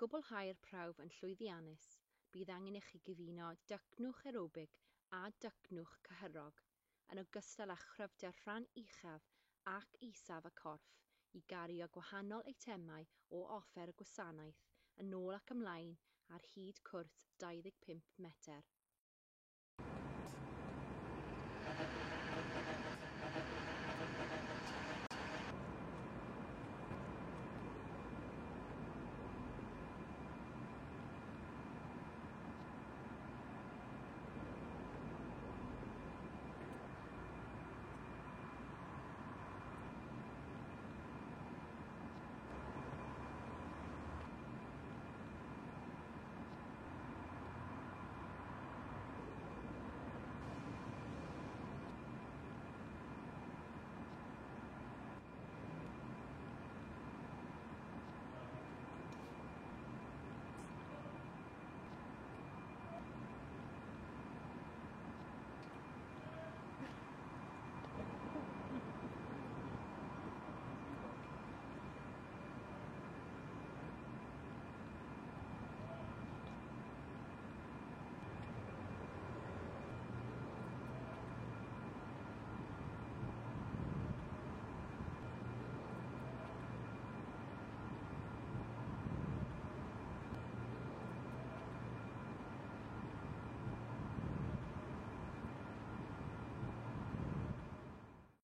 gwblhau'r prawf yn llwyddiannus, bydd angen i chi gyfuno dycnwch aerobig a dycnwch cyhyrog, yn ogystal â chryfder rhan uchaf ac isaf y corff i gario gwahanol eitemau o offer y gwasanaeth yn ôl ac ymlaen ar hyd cwrs 25 metr.